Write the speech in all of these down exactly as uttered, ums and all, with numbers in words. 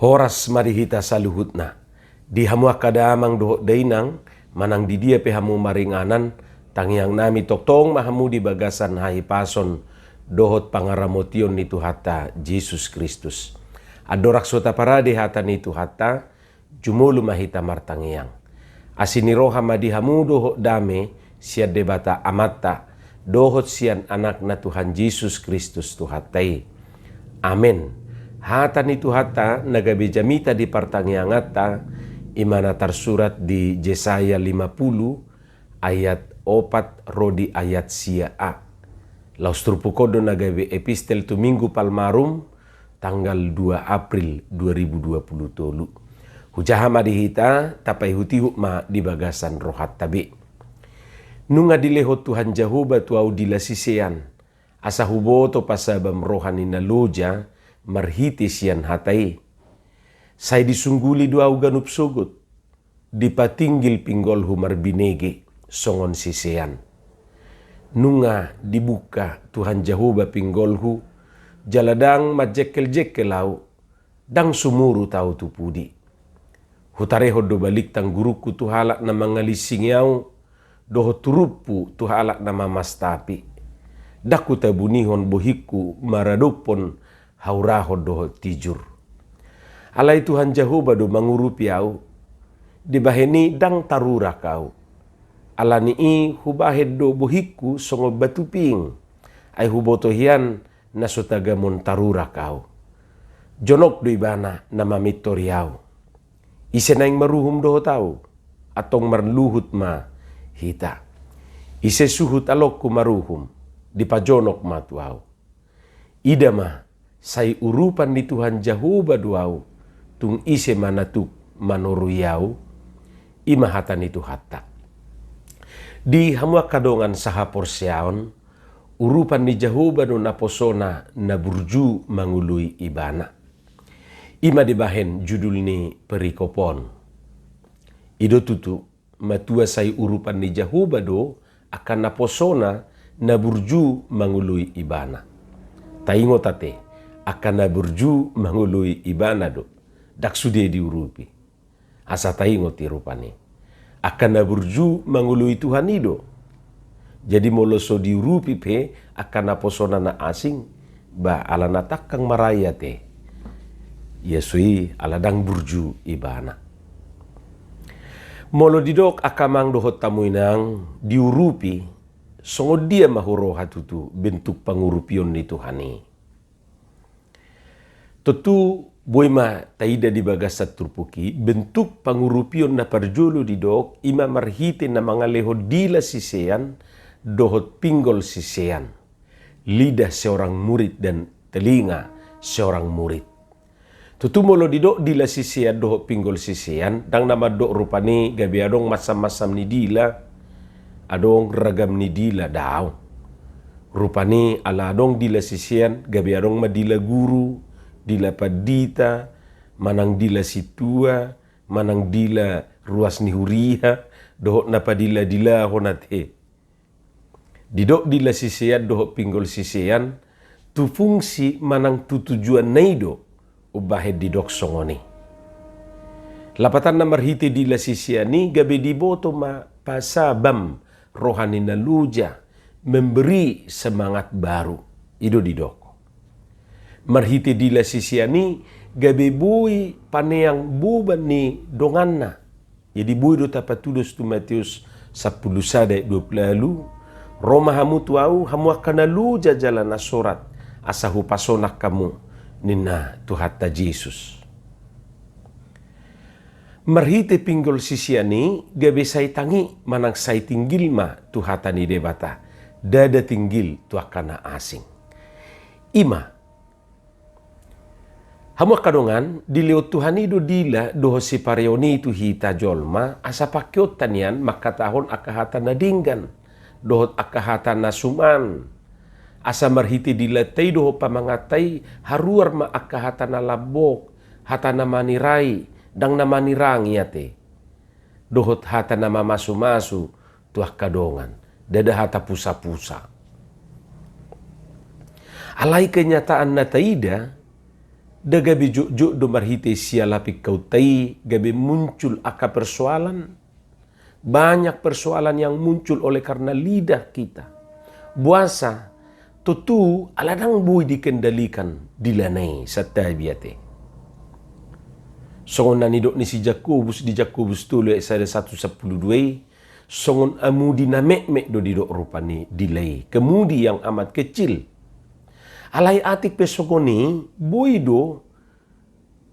Horas ma di hita saluhutna. Di hamu angka damang dohot dainang, manang di dia pe hamu maringanan, tangiangnami tongtong ma hamu di bagasan hahipason dohot pangaramotion ni Tuhanta Jesus Kristus. Andorang so taparade hata ni Tuhanta, jumolo ma hita martangiang. Asi ni roha ma di hamu dohot dame sian Debata Amanta, dohot sian Anakna Tuhan Jesus Kristus Tuhanta i. Amen. Hata ni Tuhanta na gabe jamita di partangianganta, i ma na tarsurat di Jesaya lima puluh ayat opat ro di ayat sia a. Laos turpuk on do na gabe epistel tu Minggu Palmarum, tanggal dua April dua ribu dua puluh tolu. Hujaha ma di hita, tapaihutihut ma di bagasan rohanta be. Nunga dilehon Tuhan Jahowa tu ahu dila sisean, asa huboto pasabam roha ni na loja marhite sian hata i. Sai disungguli do ahu ganup sogot, dipatinggil pinggolhu marbinege songon sisean. Nunga dibuka Tuhan Jahowa pinggolhu, jala ndang manjengkeljengkel ahu, ndang sumurut ahu tu pudi. Hutarehon do balik tanggurungku tu halak na mangalinsingi ahu, dohot turumpu tu halak na mamastapi. Ndang hutabunihon bohingku maradophon haurahon dohot tijur. Alai Tuhan Jahowa do mangurupi ahu, dibahen i ndang tarurak ahu. Ala ni i hubahen do bohingku songon batu ping, ai huboto hian na so tagamon tarurak ahu. Jonok do Ibana na mamintori ahu. Ise naeng maruhum dohot ahu? Antong marluhut ma hita. Ise suhut alongku maruhum? Dipajonok ma tu ahu. Ida ma, sai urupan ni Tuhan Jahowa do ahu, tung ise ma na tuk manorui ahu? I ma hata ni Tuhanta. Di hamu angka dongan sahaporseaon, urupan ni Jahowa do naposona na burju mangoloi Ibana. I ma dibahen judul ni perikop on. I do tutu, matua sai urupan ni Jahowa do angka naposona na burju mangoloi Ibana. Taingot ate, angka na burju mangoloi Ibana do, ndang sude diurupi. Asa taingot i rupani. Angka na burju mangoloi Tuhan i do. Jadi molo so diurupi pe angka naposona na asing, ba ala na tangkang marai ate. Ia so i ala ndang burju Ibana. Molo didok angka amang dohot hamu inang diurupi, songon dia ma huroha tutu bentuk pangurupion ni Tuhan i? Tontu boi ma taida di bagasan turpuk i, bentuk pangurupion na parjolo didok i ma marhite na mangalehon dila sisean dohot pinggol sisean. Lidah seorang murid dan telinga seorang murid. Tutu molo didok dila sisean dohot pinggol sisean, ndang na mandok rupani gabe adong masam-masam ni dila, adong ragam ni dila, daong. Rupani ala adong dila sisean, gabe adong ma dila guru, dila pandita, manang dila sintua, manang dila ruas ni huria, dohot na padila-dilahon ate. Didok dila sisean dohot pinggol sisean, tu fungsi manang tu tujuanna i do umbahen didok songon i. Lapatanna marhite dila sisean i gabe diboto ma pasabam roha ni na loja, memberi semangat baru. I do didok. Marhite dila sisean i gabe boi paneang boban ni donganna. Jadi boi do tapatudos tu Matius sampulu sada ayat dua pulu ualu, ro ma hamu tu ahu, hamu angka na loja jala na sorat, asa hupasonang hamu, ninna Tuhanta Jesus. Marhite pinggol sisean i gabe sai tangi manang sai tinggil ma tu hata ni Debata, ndada tinggil tu angka na asing. I ma, hamu angka dongan, dilehon Tuhan i do dila dohot sipareon i tu hita jolma, asa pakeonta nian mangkatahon angka hata na denggan dohot angka hata na suman. Asa marhite dilanta i dohot pamanganta i haruar ma angka hata na lambok, hata na manirai, ndang na manirangi ate, dohot hata na mamasu-masu tu angka dongan, ndada hata pusa-pusa. Alai kenyataan na taida, Nda gabe jotjot do marhite siala pingkaunta i gabe muncul angka persoalan. Banyak persoalan yang muncul oleh karena lidah kita. Boasa? Tontu ala ndang boi dikendalikan dilana i santabi ate. Songon na nidok ni si Jakobus di Jakobus tolu ayat sada sahat tu sampulu dua i, songon amudi na metmet do didok rupani dila i, kemudi yang amat kecil. Alai atik pe songon i, boi do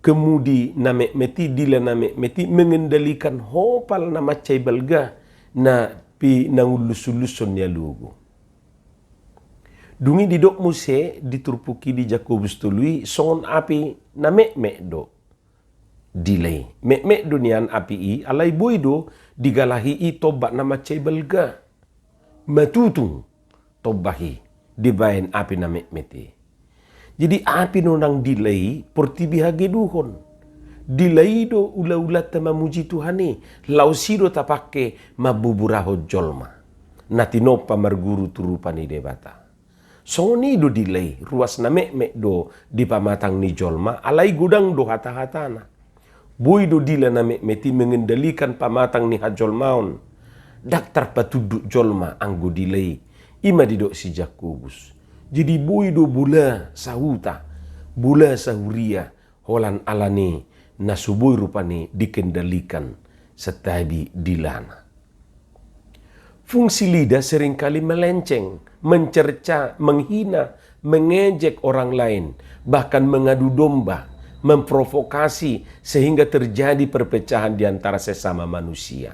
kemudi na metmet i, dila na metmet i mengendalikan hopal na mansai balga na pinangullus-ulluson ni alogo. Dung i didok muse di turpuk i di Jakobus tolu i, songon api na metmet do dila i. Metmet do nian api i, alai boi do digalahi i tombak na mansai balga. Matutung tombak i dibaen api na metmet i. Jadi api do nang dila i portibi hageduhon. Dila i do ula-ulanta mamuji Tuhan i, laos i do tapangke mambuburahon jolma na tinompa marguru tu rupa ni Debata. Songon i do dila i, ruas na metmet do di pamatang ni jolma, alai godang do hata-hatana. Boi do dila na metmet i mengendalikan pamatang ni hajolmaon. Ndang tarpatunduk jolma anggo dila i. I ma didok si Jakobus. Jadi boi do bola sahuta, bola sahuria, holan ala ni na so boi rupani dikendalikan santabi dilana. Fungsi lidah seringkali melenceng, mencerca, menghina, mengejek orang lain, bahkan mengadu domba, memprovokasi sehingga terjadi perpecahan di antara sesama manusia.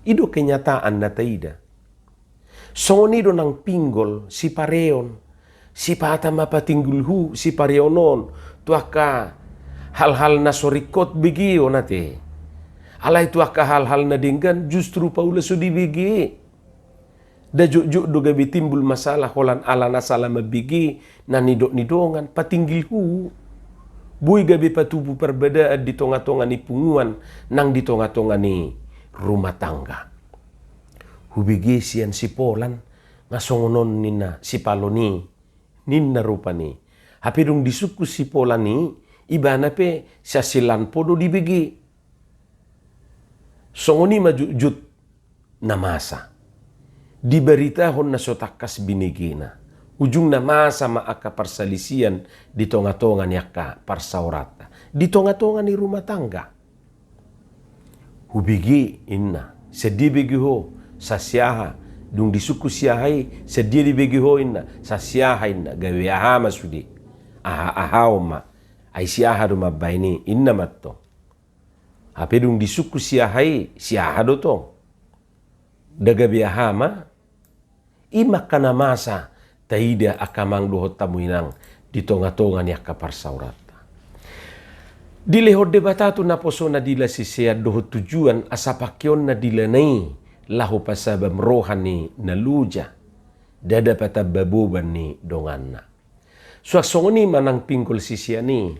I do kenyataan na taida. Songon i do nang pinggol, sipareon, sipata ma patinggilhu sipareon on tu angka hal-hal na so ringkot begeon ate. Alai tu angka hal-hal na denggan justru paula so dibege. Nda jotjot do gabe timbul masalah holan ala na sala mambege na nidok ni dongan, patinggilhu. Boi gabe patubu parbadaan di tonga-tonga ni punguan nang di tonga-tonga ni rumah tangga. Hubege sian si Polan, nga songon on ninna si Palon i, ninna rupani. Hape dung disungkun si Polan i, ibana pe sian si Lanpo do dibege. Songon i ma jotjot na masa. Dibaritahon na so tangkas binegena. Ujungna masa ma angka parsalisian di tonga-tonga ni angka parsaoranta. Di tonga-tonga ni rumah tangga. Hubege inna, sian dia bege ho, sian si aha, dung disungkun si aha i, sian dia dibege ho inna, sian si aha inna, gabe aha ma sude. Aha-aha on ma, ai si aha do mambaen i, inna mantong. Hape dung disungkun si aha i, si aha do tong. Nda gabe aha ma, i ma angka na masa taida angka amang dohot hamu inang di tonga-tonga ni angka parsaoranta. Dilehon Debata tu naposona dila sisean dohot tujuan asa pangkeonna dilana i laho pasabam roha ni na loja, ndada patamba boban ni donganna. Suang songon i ma nang pinggol sisean i.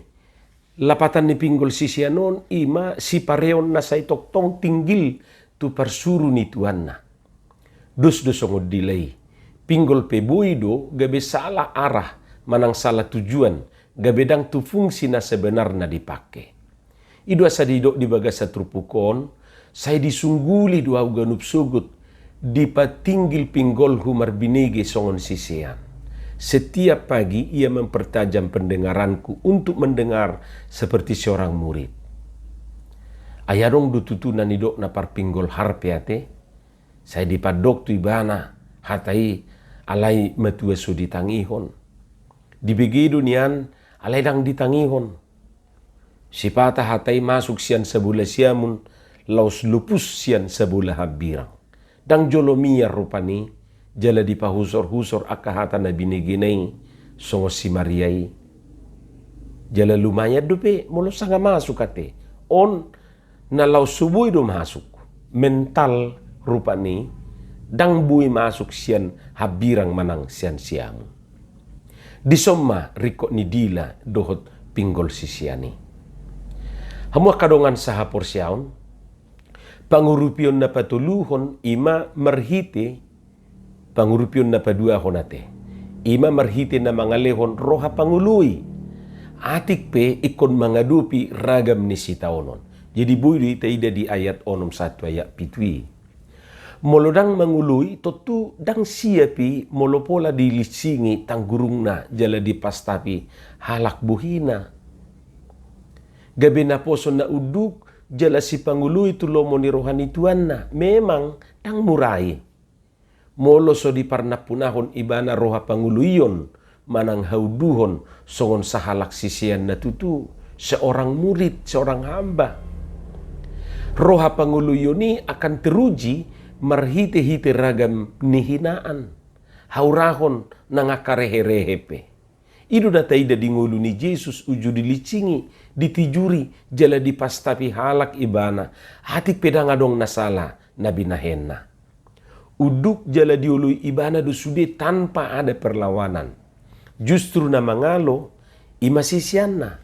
Lapatan ni pinggol sisean on i ma sipareon na sai tongtong tinggil tu parsuru ni tuanna. Dos do songon dila i. Pinggol pe boi do gabe salah arah manang salah tujuan, gabe ndang tu fungsi na sebenarna dipangke. I do asa didok di bagasan turpuk on, sai disungguli do ahu ganup sogot, dipatinggil pinggolhu marbinege songon sisean. Setiap pagi ia mempertajam pendengaranku untuk mendengar seperti seorang murid. Ai adong do tutu na nidok na parpinggol harpe ate, sai dipandok tu ibana hata i, alai matua so ditangihon. Dibege do nian, alai ndang ditangihon. Sipata hata i masuk sian sabola siamun, laos lopus sian sabola hambirang. Ndang jolo mian rupani, jala dipahusor-husor angka hata na binegena i, songon si Maria i. Jala lumayan dope, molo sanga masuk ate. On, na laos so boi do masuk. Mental rupani, ndang boi masuk sian hambirang manang sian siamun. Dison ma ringkot ni dila dohot pinggol sisean i. Hamu angka dongan sahaporseaon, pangurupion na patoluhon i ma marhite, pangurupion na paduahon ate, i ma marhite na mangalehon roha pangoloi. atik pe ingkon mangadopi ragam ni sitaonon. Jadi boi do taida di ayat onom sahat tu ayat pitu i. Molo ndang mangoloi, tontu ndang siap i molo pola dilinsingi tanggurungna jala dipastapi halak bohina. Gabe naposo na unduk jala sipangoloi tu lomo ni roha ni tuanna, memang ndang mura i. Molo so diparnampunahon ibana roha pangoloion manang haunduhon songon sahalak sisean na tutu, seorang murid, seorang hamba. Roha pangoloion i akan teruji marhite-hite ragam ni hinaan, haurahon nang angka rehe-rehe pe. I do na taida di ngolu ni Jesus uju dilinsingi, ditijuri, jala dipastapi halak ibana, atik pe ndang adong na sala na binahenna. Unduk jala dioloi ibana do sude tanpa ada perlawanan. Justru na mangalo i ma siseanna.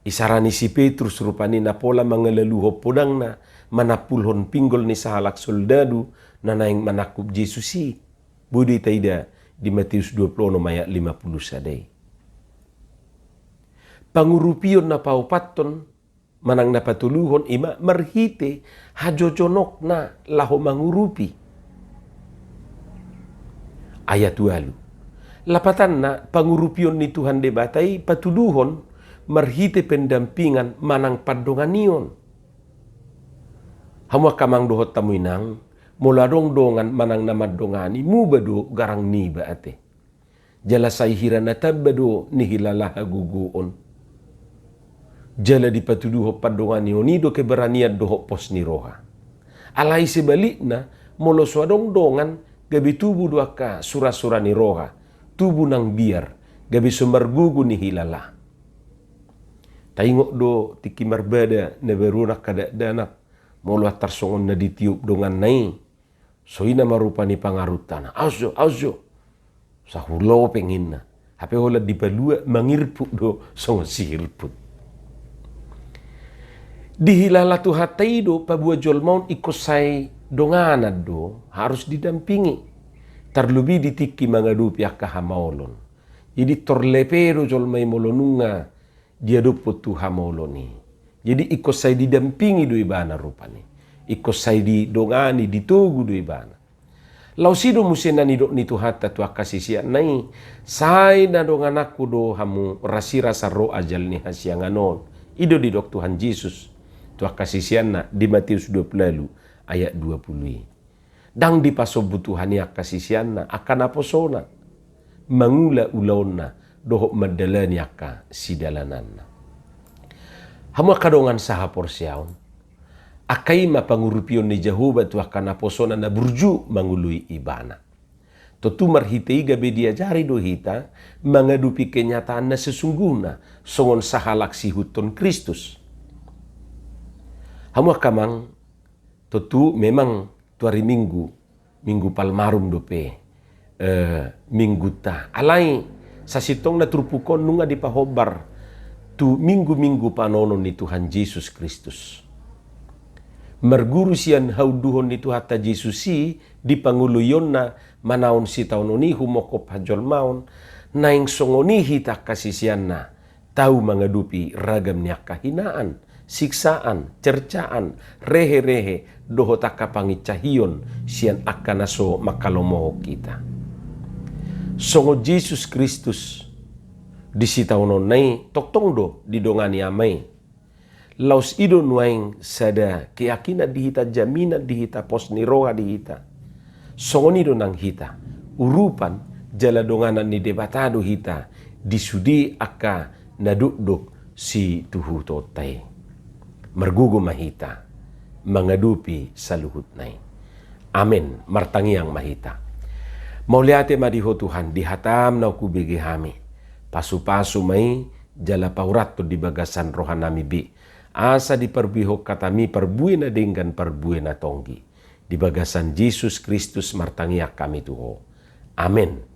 Isarani si Petrus rupani na pola mangalaluhon podangna, manampulhon pinggol ni sahalak soldadu na naeng manangkup Jesus i. Boi do taida di Matius dua pulu onom ayat lima pulu sada i. Pangurupion na paopathon manang na patoluhon i ma marhite hajojonokna laho mangurupi. Ayat ualu. Lapatanna, pangurupion ni Tuhan Debata i patuduhon marhite pendampingan manang pandonganion. Hamu angka amang dohot hamu inang, molo adong dongan manang na mandongani, muba do garang niba ate. Jala sai hira na tamba do nihilala hagogoon. Jala dipatuduhon pandonganion i do keberanian dohot pos ni roha. Alai sebalikna, molo so adong dongan, gabe tubu do angka sura-sura ni roha, tubu nang biar, gabe so margogo nihilala. Taingot do tingki marbada na baru on angka dakdanak, molo antar songon na ditiop donganna i, so i nama rupani pangaruntana. Aos jo, aos jo. Sahulopeng inna. Hape holan dipalua mangirput do songon sihirput. Dihilala Tuhanta i do paboa jolma on ingkon sai donganan do, harus didampingi. Tarlobi di tingki mangadopi angka hamaolon. Jadi torlepe do jolma i molo nunga diadophon tu hamaolon i. Jadi ingkon sai didampingi do ibana rupani. Ingkon sai didongani, ditogu do ibana. Laos i do muse na nidok ni Tuhanta tu angka siseanna i, sai na dongananku do hamu rasirasa ro ajal ni hasiangan on. I do didok Tuhan Jesus tu angka siseanna di Matius dua pulu ualu ayat dua pulu i. Ndang dipasombu Tuhan i angka siseanna, angka naposona, mangula ulaonna dohot mandalani angka sidalananna. Hamu angka dongan sahaporseaon, angka i ma pangurupion ni Jahowa tu angka naposona na burju mangoloi ibana. Tontu marhite i gabe diajari do hita mangadopi kenyataan na sesungguhna songon sahalak siihuthon Kristus. Hamu angka amang, tontu memang tu ari Minggu, Minggu Palmarum dope, eh, minggunta. Alai sasintongna turpuk on nunga dipahombar tu minggu-minggu panaonon ni Tuhan Jesus Kristus. Marguru sian haunduhon ni Tuhanta Jesus i di pangoloionna manaon sitaonon i humongkop hajolmaon, naeng songon i hita angka siseanna, tau mangadopi ragam ni angka hinaan, siksaan, cercaan, rehe-rehe, dohot angka pangincahion sian angka na so mangkalomohon hita. Songon Jesus Kristus di sitaononna i, tongtong do didongani Ama i. Laos i do nuaeng sada keyakinan di hita, jaminan di hita, pos ni roha di hita. Songon i do nang hita, urupan jala donganan ni Debata do hita di sude angka na dokdok situhutonta i. Margogo ma hita mangadopi saluhutna i. Amen. Martangiang ma hita. Mauliate ma di Ho Tuhan, di hataM naung hubege hami. Pasu-pasu ma i jala paurathon di bagasan rohanami be, asa diparbuehon hataMi parbue na denggan, parbue na tonggi. Di bagasan Jesus Kristus martangiang hami tu Ho. Amen.